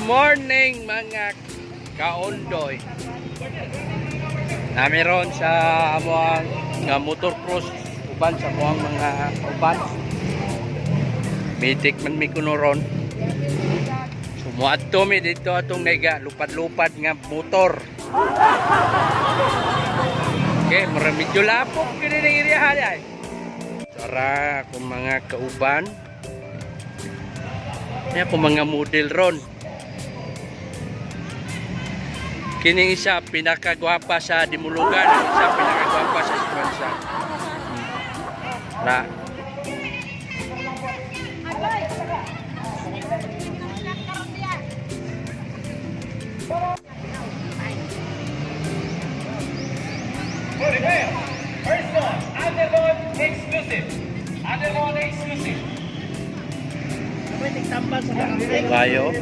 Morning, mga kaondoy. Nami ron sa amuang nga motor cross uban sa amuang mga uban. Mitik man mi kuno ron. Sumuadto mi dito atong naiga lupad-lupad nga motor. Okay, mura medyo lapok kini ning area ay. Tara akong mga kauban. Kaya akong mga model ron. Kining isa pinakagwapa sa Dimulugan, ang isa pinakagwapa sa Esperanza. Na. First one, Underbone exclusive. Underbone exclusive. Kayo.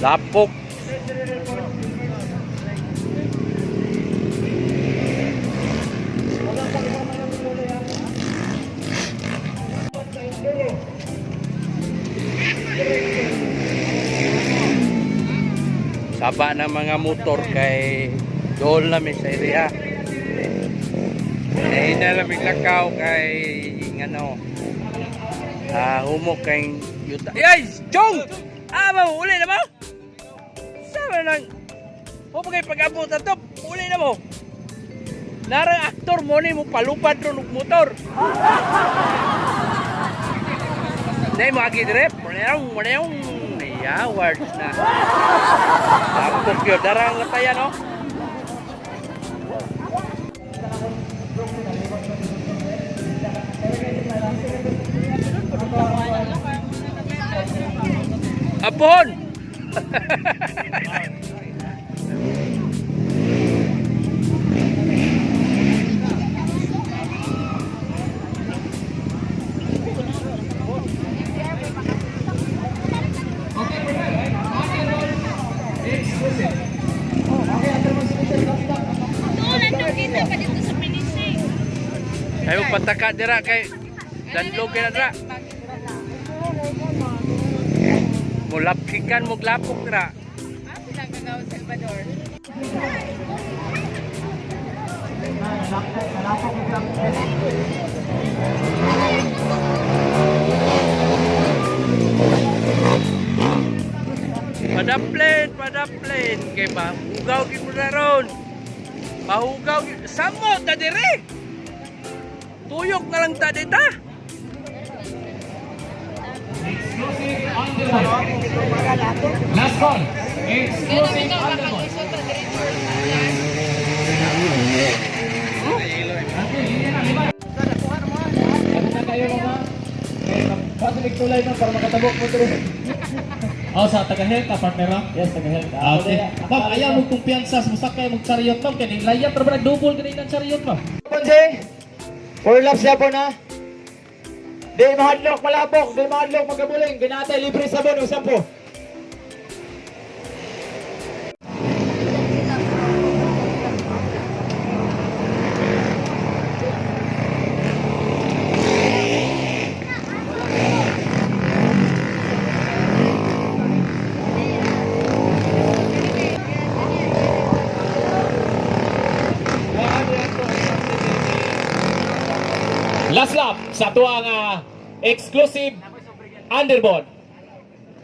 Lapok. Saba ng mga motor kay dool namin sa area. Hina lang lakaw kay ngano. Ah, humok kay yuta. Yay! Chong! Ah, mo uli na mo. Sama nang mo pa kay pag-abot ato, uli na mo. Narang aktor mo ni mo palupad ron og motor. Nay mo agi dire, muleong muleong ya words na. Tapok yun, darang latayan no. Apon! Doon, nandun kita pa dito sa finishing. Ayo pataka dira kay danlog kay na dira. Mulapkikan mo glapok dira. Ah, sila gagawin Salvador. Padaplen, padaplen kay mahugaw gid mo na ron. Mahugaw gid samo ta dire. Tuyok na lang ta dita. Exclusive Underbone. Last call. Exclusive Underbone. Ano kayo mama? Basilik tulay na para makatabok mo diri. Oh, sa taga-health, partner ah. Yes, taga-health. Ah, okay. Ma'am, ayaw mong kumpiyansa sa musakay mong chariot, ma'am. Kaya layap ra ba nag-double kanina ang chariot, ma'am? Ponse, four laps ya po na. Di mahadlok malapok, di mahadlok magabuling. Ginatay libre sabon o sampo. Last lap sa tuwang exclusive Underbone.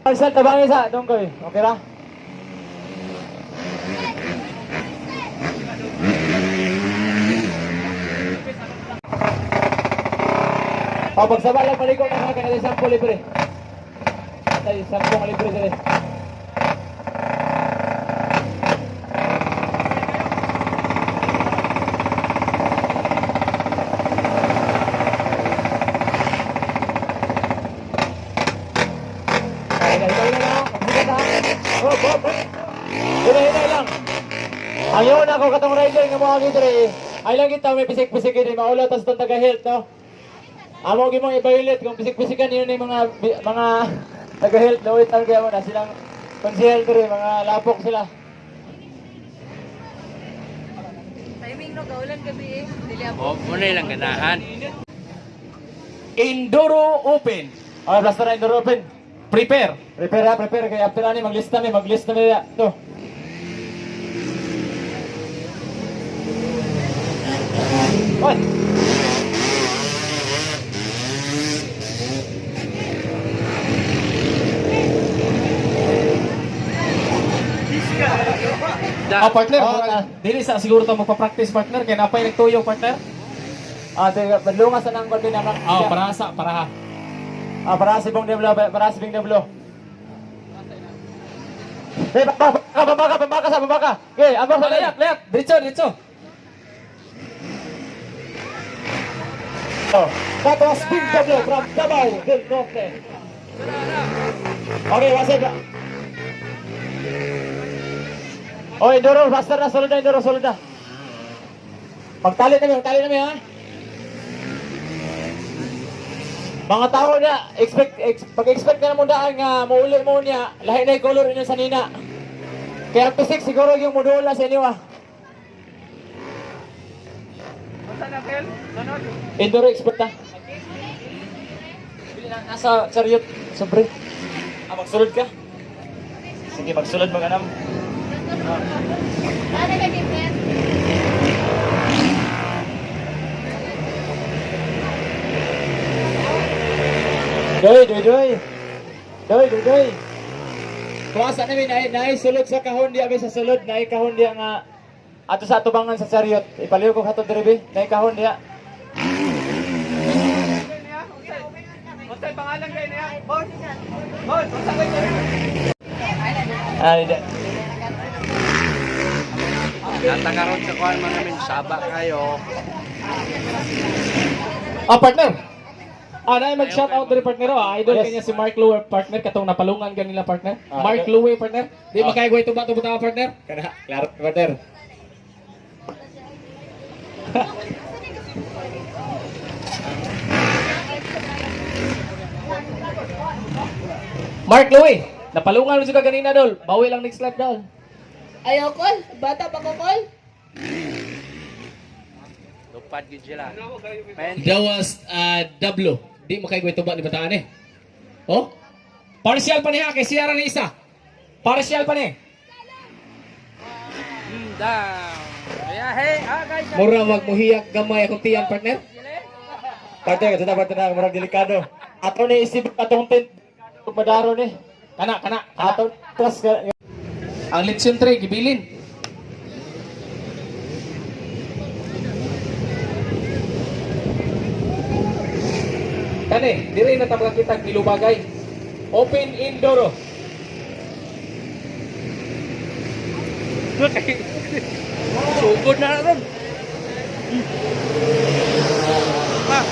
Marcel, tabangin sa dongkoy. Okay ra? O, pagsaba lang paligo na ka kanila sampo libre. Atay, sampo nga libre dire. Hinay, hinay lang. Pagsigat ha. Hop, hop, hop. Hinay, hinay lang. Ang yun ako katong rider nga mo agi dire. Ay lang kita may pisik-pisik ini maula tas tong taga health no. Amo gi mong i-violate kung pisik-pisikan yun yung mga mga taga health no wait kaya mo na silang konsehal dire mga lapok sila. Timing no, gaulan gabi eh. Dili ako. O, mo na ilang ganahan. Enduro Open. Okay, blaster na door open. Prepare. Prepare ha, prepare kay after ani maglista mi, maglista mi ya. To. Oy. Ah, partner, Oh, murag- ah. dili sa siguro ta magpa-practice, partner, kay napay nagtuyo, partner. Ah, teka, badlunga sa nang kolbe na. Ah, para sa para. Ah, para si Bong Deblo, para si Bong Deblo. Hey, baka, baka, baka, baka, sa baka. Okay, abang sa Layat, layat. Diretso, diretso. That was Bing Deblo from Davao del Norte. Okay, what's it? Oh, Enduro, basta na, solid na, Enduro, solid na. Magtali na mi, ha? Mga tao na, expect, pag-expect na mo daan nga, muuli mo niya, lahi na yung color inyo sa nina. Kaya ang pisik siguro yung mudula sa inyo, ah. Enduro expert na. Nasa chariot, sobre. Ah, magsulod ka? Sige, magsulod maganam. Ano ka different? Doy, doy, doy. Doy, doy, doy. Kung asa namin, naay, naay sulod sa kahon diya, may sa sulod, naay kahon diya nga, ato sa atubangan sa chariot. Ipaliw ko katong diri, be. Naay kahon diya. Ay, di. Natakaroon sa kuan mga men, saba kayo. Ah, partner. Ah, na mag shout out diri, partner, oh. Ah, idol Yes. kanya si Mark Lowe, partner, katong napalungan ganila, partner. Ah, Mark okay. Lowe, partner. Di Ah. makayagway tuba tuba partner. Kana, klaro, partner. Mark Lowe, napalungan mo siya ganina, dol. Bawi lang next lap, dol. Ayaw, kol. Bata pa ko, kol. Lupad gid sila. Men, Dawas dablo. Di makayagway tuba ni bataan eh. Oh? Partial pa niya kay siya ra ni isa. Partial pa ni. Down. Kaya hey, ah guys. Mura magmuhiyak gamay akong tiyan, partner. Partner, kasi na partner, murag delikado. Ato ni isip atong tent, madaro ni. Kana, kana, kana. Ato, plus, ka, Ang lithium tray gibilin. Kani, dire na ta kita gilubagay. Open indoor. Sugod na ron. Ah.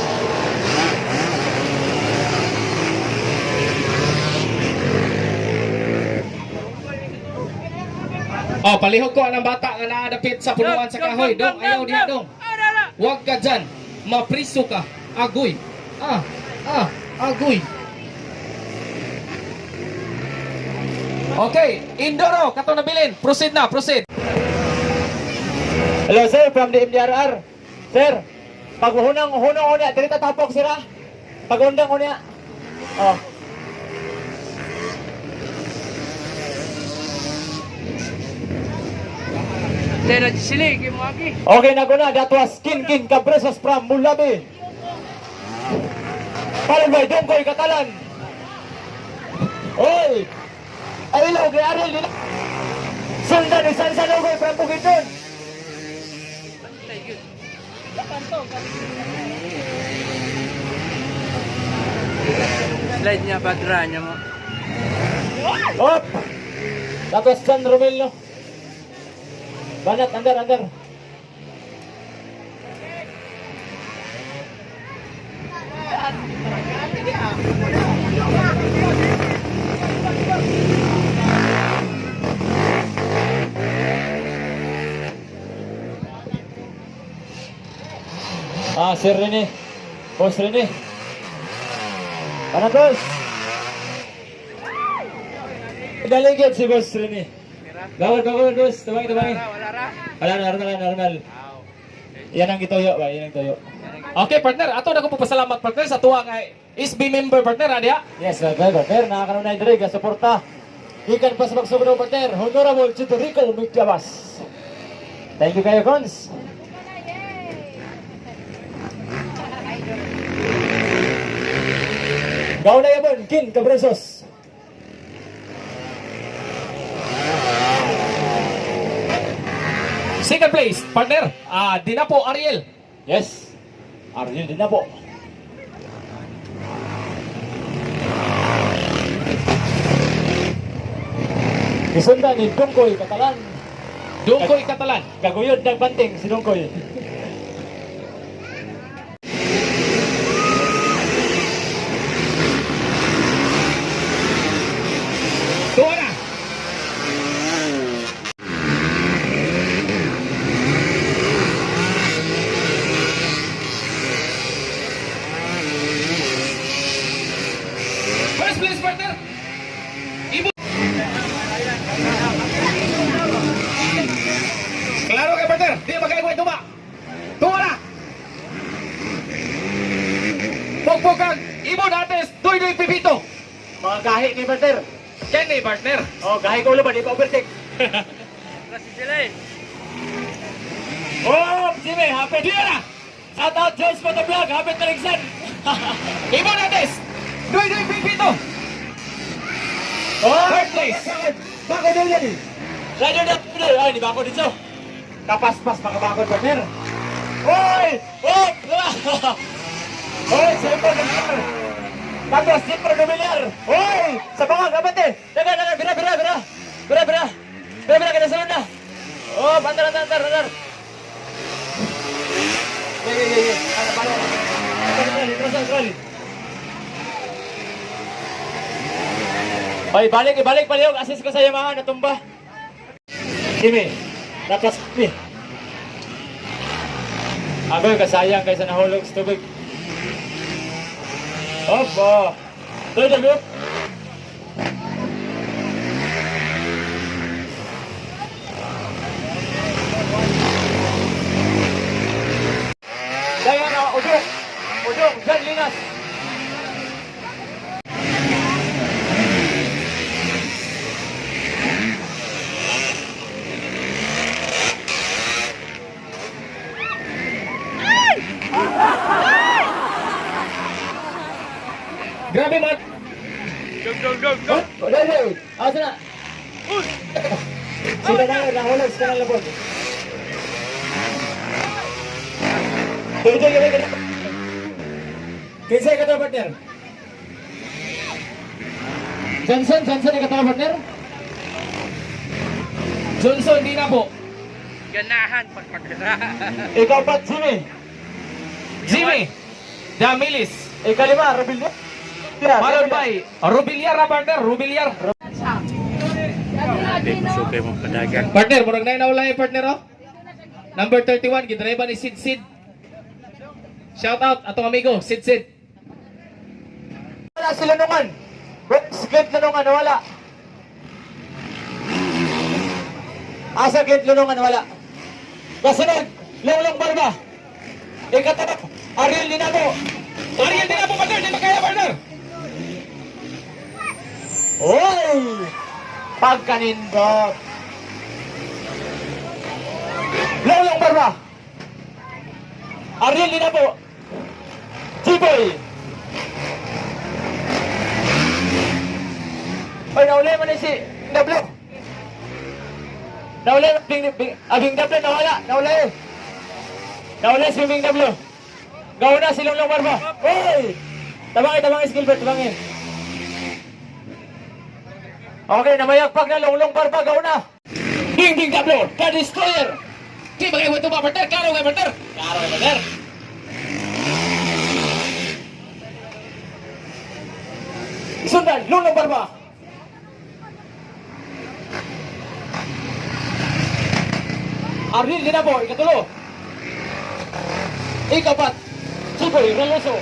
Oh, palihog ko ang bata nga naadapit sa punuan sa kahoy. Dong, ayaw diha dong. Huwag ka dyan. Mapriso ka. Agoy. Ah, ah, agoy. Okay, Indoro, katong nabilin. Proceed na, proceed. Hello sir, from the MDRR. Sir, pag hunang hunang unya, dili ta tapok sira. Pag undang unya. Oh. Tera sili kay mo agi. Okay na ko na, that was Kin Kin Cabresos from Mulabi. Paron bay Dungkoy Katalan. Oy! Ay ilaw kay Ariel nila. Sundan ni San Sanogoy from Bukidnon. Slide niya badra niya mo. Up! That was San Romel, no? Banat, andar, andar. Ah, Sir Rene. Boss Rene. Banat, boss. Daligid si Boss Rene. Bawal, bawal, boss. Tabangin, tabangin. Wala ra. Wala na, normal, normal. Yan ang gituyo ba? Yan ang tuyo. Okay, partner. Ato na ko pasalamat, partner, sa tuwa nga SB member, partner, adiya. Yes, partner, partner, nakakanunay diri ga suporta. Gikan pa sa Magsugno, partner, Honorable Chito Rico Migdabas. Thank you kayo, Cons. Gaw na yabon, Kin Cabresos. Second place, partner, Dinapo Ariel. Yes. Ariel din na po. Isundan ni Dungkoy Catalan. Dungkoy Catalan. Gaguyod ng banting si Dungkoy. Tuwa na. First place, partner. Ibo. Klaro kay partner, di magkaiwa tuma. Tuwa na. Pugpukan, Ibo Nates, Duy Duy Pipito. Mga gahi ni partner. Kenny, partner. Oh, gahi ko ulo ba? Di pa overtake. Kasi sila eh. Oh, Jimmy, hapit. Di na. Shout out Jones for the vlog. Hapit na rin san. Ibo Nates, Duy Duy Pipito. Oh, Third place. Bako daw yan eh. Rider na rider. Ay, di bako dito. Kapaspas, makabakod partner. Oy! Oh! Oy, siyempre domilyar. Tapos, siyempre domilyar. Oy! Sa bangag, abante. Daga, daga, bira, bira, bira. Bira, bira. Bira, bira, kinasunod na. Oh, antar, antar, antar, antar. Yeah, yeah, yeah, yeah. Ano, paano? Antar, antar, antar, antar. Oy, balik, ibalik palihog. Assist ko sa Yamaha, natumba. Jimmy, napas mi. Agoy, kasayang kaysa nahulog sa tubig. Op, oh. Tuloy, tuloy. Dayan, oh, ujong. Ujong, John Linas. Grabe man. Go, go, go, go! Oh, dali, dali. Asa na? Sila na, nahulog sa kanang labon. Tuloy, tuloy, tuloy. Kinsa ka to, partner? Johnson, Johnson, ka to, partner? Johnson Dinapo. Ganahan pagpagkara. Ikaw pa, Jimmy. Jimmy Damilis. Ikalima, Robilio. Followed by Rubiliar na partner, Rubiliar. Grabe, kusog kayo mga padagan. Partner, murag na naulay partner oh. Number 31 gidrive ni Sid Sid. Shout out atong amigo Sid Sid. Wala sila nungan. West Gate Lunungan, wala. Asa Gate Lunungan, wala. Kasunod, Longlong Barba. Ikatlo, Ariel Dinamo. Ariel Dinapo partner, di makaya partner. Oy! Pagkanindot. Longlong Barba. Ariel Dinamo. G-Boy. Oy, nauli man ni si W. Nauli, Bing, Bing, Bing W, nawala, nauli. Nauli si Bing W. Gawin na si Longlong Barba. Oy! Tabangin, tabangin si Gilbert, tabangin. Okay, namayagpag na Longlong Barba, gawin na. Ding Ding W, the Destroyer. Di makaya ito ba partner? Klaro kay partner. Klaro kay partner. Sundan, Longlong Barba. Arnil Dinamo, ikatulo. Ikapat, Chiboy Reloso.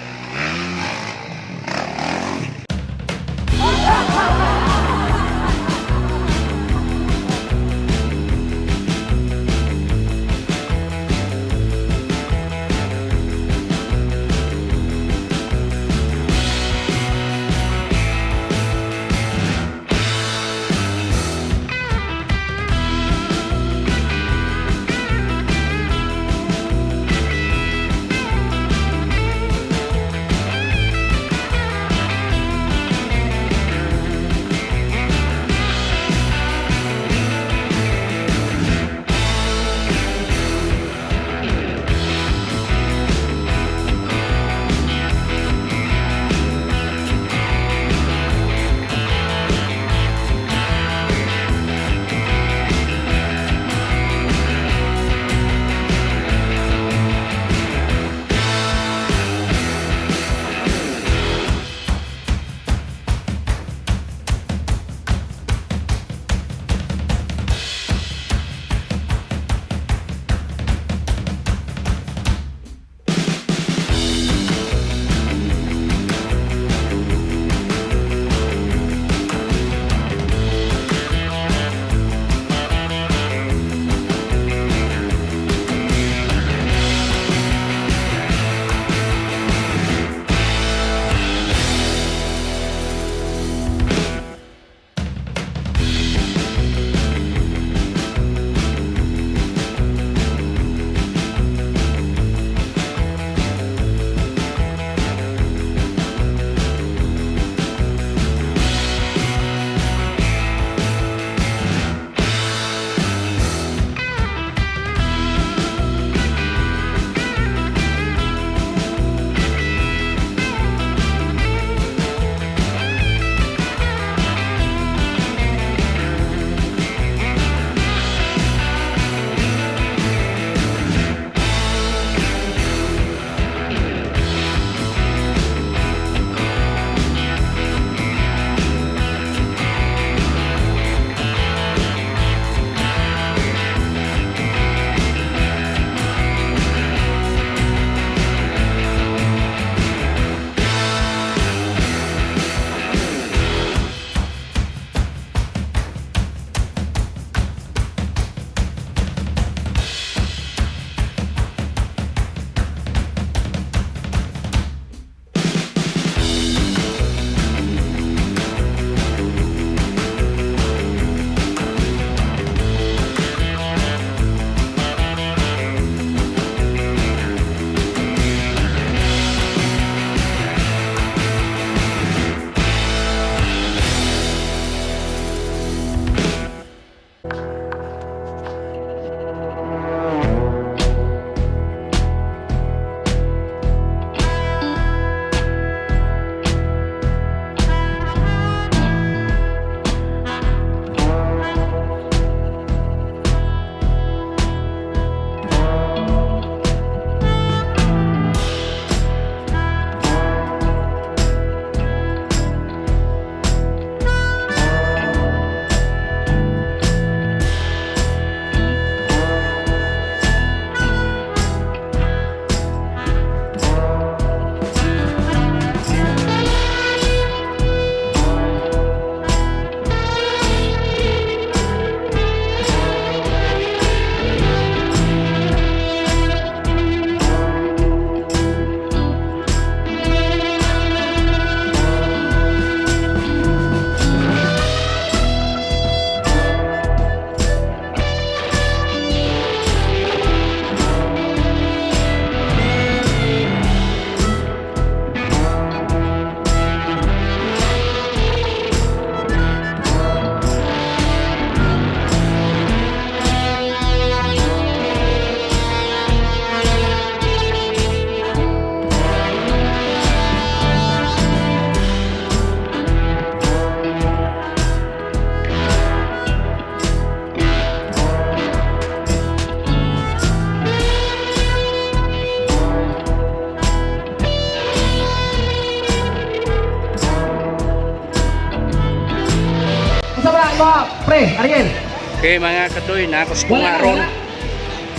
Ariel. Okay mga kadoy, na ako sa Wala tunga na, ron. wala.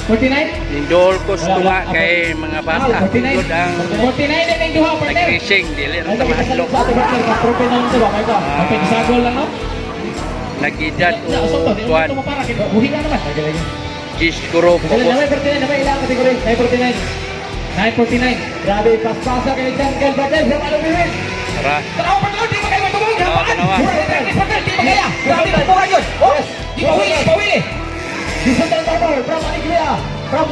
49? Nindol ko sa Wala, tunga wala. kay mga bata. Ah, 49. Good ang 49 na yung duha, partner. nag-racing, dili ra ta mahadlok. Sa ato, partner, kaprope na lang ito ba? May ba? Kapag isagol lang, no? Nagidad Na, o usap to, di kuan. mo para kay buhi ka naman. Giskuro Dali, po. na may 49, na may ilang kategory. 949. 949. Grabe, paspasa kay Jungle partner from Alumiwin. Tara. Tanawa, partner, di ba kayo matubog? Tanawa, tanawa. Partner, di ba kaya? Grabe, pagbuhan yun. Oh, di pa wili, di pa wili. Disundan partner from Aligria. From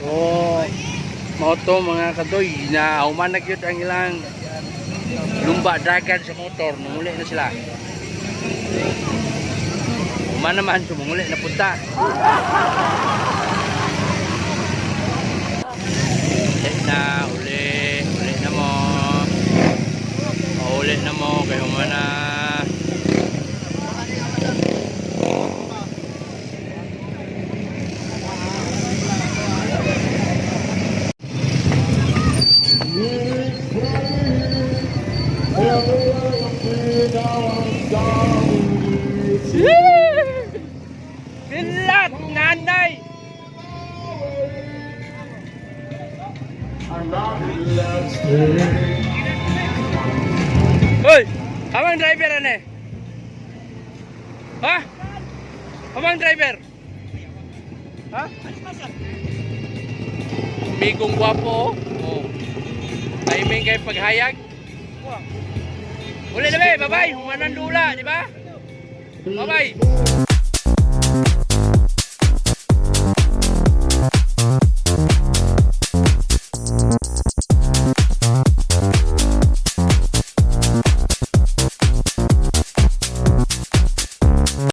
Oh, mao to mga kadoy na human na gyud ang ilang lumba dragan sa motor, manguli na sila. Human naman so manguli na punta. Uli na, uli, uli na mo. Uli na mo kay human na. Anday! Hoy! Amang driver ane? Ha? Amang driver? Ha? Migong gwapo oh. Oh. Timing kay paghayag. Uli na ba, bye-bye. Humanan dula, di ba? Bye-bye.